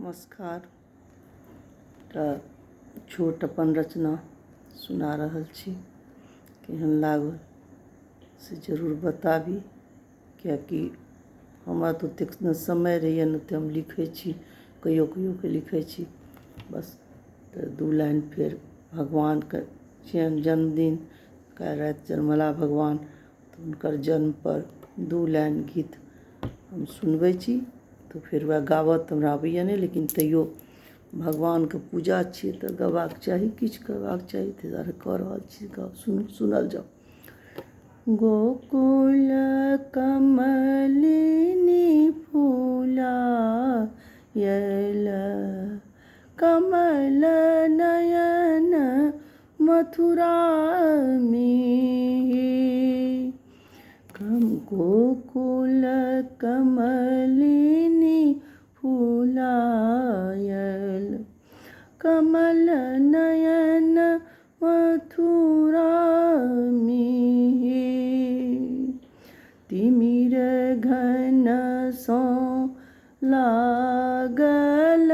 नमस्कार। एकटा छोट अपन रचना सुना रहल छी। केहन लागल से जरूर बताबी, किएकि हमरा तऽ ओतेक नहि समय रहैए, नहि ओतेक हम लिखै छी, कहियो कहियोके लिखै छी बस। तऽ दू लाइन फेर भगवानके छियनि जन्मदिन, काल्हि राति जन्मला भगवान, तऽ हुनकर जन्मपर दू लाइन गीत हम सुनबै छी। तऽ फेर वएह गाबऽ तऽ हमरा अबैए नहि, लेकिन तैयो भगवानके पूजा छियै तऽ गयबाक चाही, किछु करबाक चाही, ताहि दुआरे कऽ रहल छी। गप सुनू, सुनल जाउ। गोकुल कमलिनी फूलायल, कमल नयन मथुरामे, गोकुल कमलिनी फूलायल, कमल नयन मथुरामे, तिमिर घन सँ लागल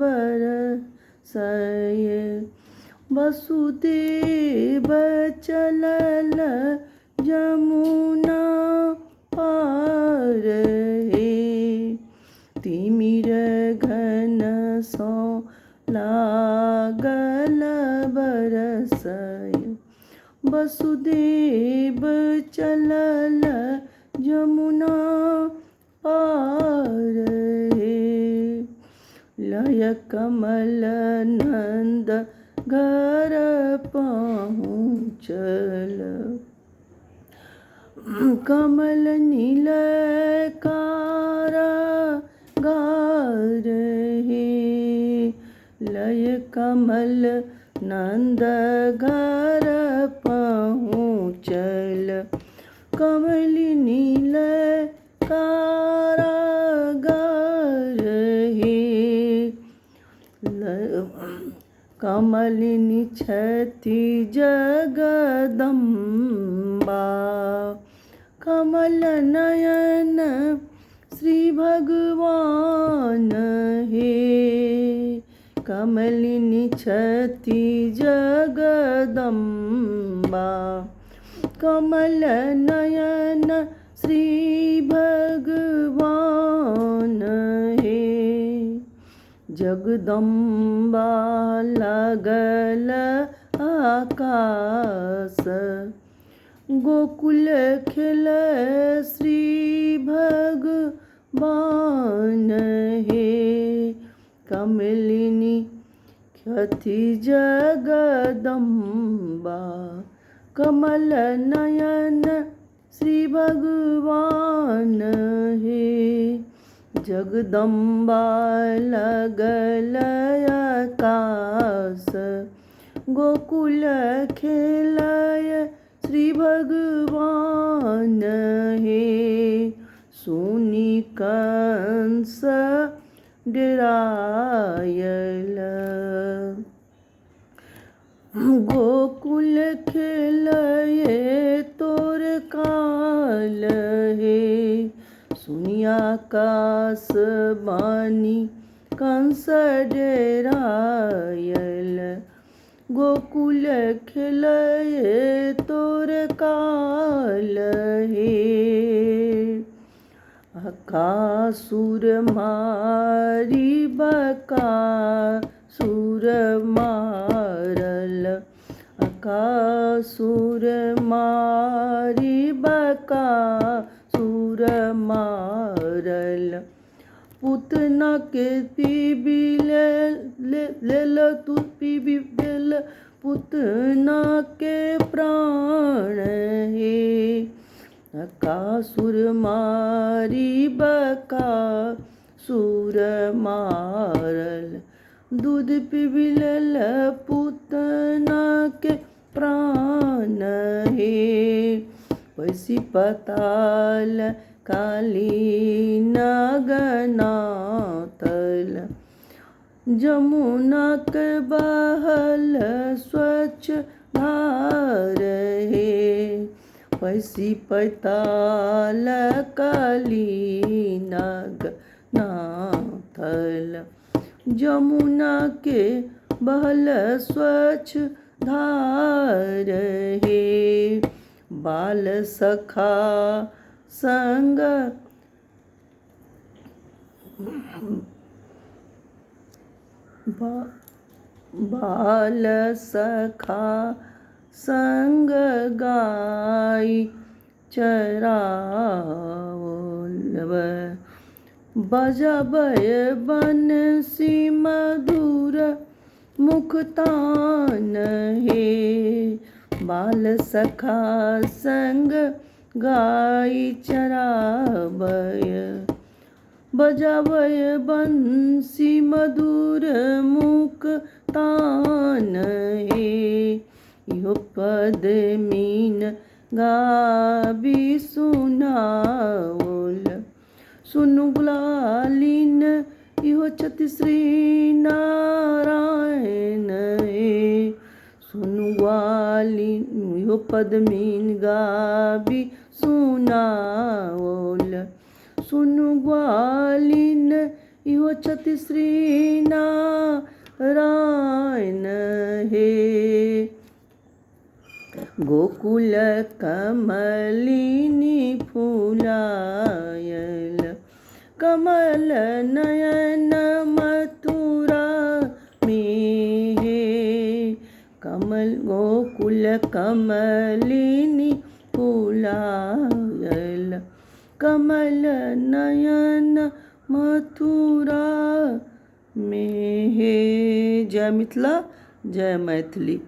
बरसय, वसुदेव चलल जमुना पार हे, तिमिर घन सँ लागल बरसय, वसुदेव चलल जमुना पार हे, लय कमल नन्द घर पहुँचल, कमल नील कारागार हे, लय कमल नन्द घर पहुँचल, कमल नील कारागार हे, कमलिनी छथि जगदम्बा, कमल नयन श्री भगवान हे, कमलिनी छथि जगदम्बा, कमल नयन श्री भगवान हे, जगदम्बा लागल आकाश, गोकुल खेलय श्री भगवान हे, कमलिनी छथि जगदम्बा, कमल नयन श्री भगवान हे, जगदम्बा लगल आकाश, गोकुल खेलय श्री भगवान हे, सुनि कंस डेरायल, गोकुल खेलय तोर काल हे, सुनि आकाश बानी कंस डेरायल, गोकुल खेलय तोर काल हे, अकासुर मारी बकासुर मारल, अकासुर मारी बकासुर मारल, पूतनाके पीबी लेल तू पीबी लेल पूतनाके प्राण हे, अकासुर मारी बकासुर मारल, दूध पीबी लेल पूतनाके प्राण हे, पैसी पताल काली नागनाथल, जमुनाक बहल स्वच्छ धार हे, पैसी पैताल काली नागनाथल, जमुना के बहल स्वच्छ धार हे। बाल सखा संग बाल सखा संग गाय चराओल बजबय बंसी मधुर मुखतान हे। बाल सखा संग गाय चराबय बजाबय बंसी मधुर मुख तान हे। इहो पद मीन गाबी सुनाओल सुनु ग्वालिन इहो छथि श्री नारायण हे। सुनु ग्वालिन इहो पद्मिन गाबी सुनाओल सुनु ग्वालिन इहो छथि श्री नारायण हे। गोकुल कमलिनी फुलायल कमल नयन मथुरा में हे। कमल गोकुल कमलिनी फुलायल कमल नयन मथुरा में हे। जय मिथिला, जय मैथिली।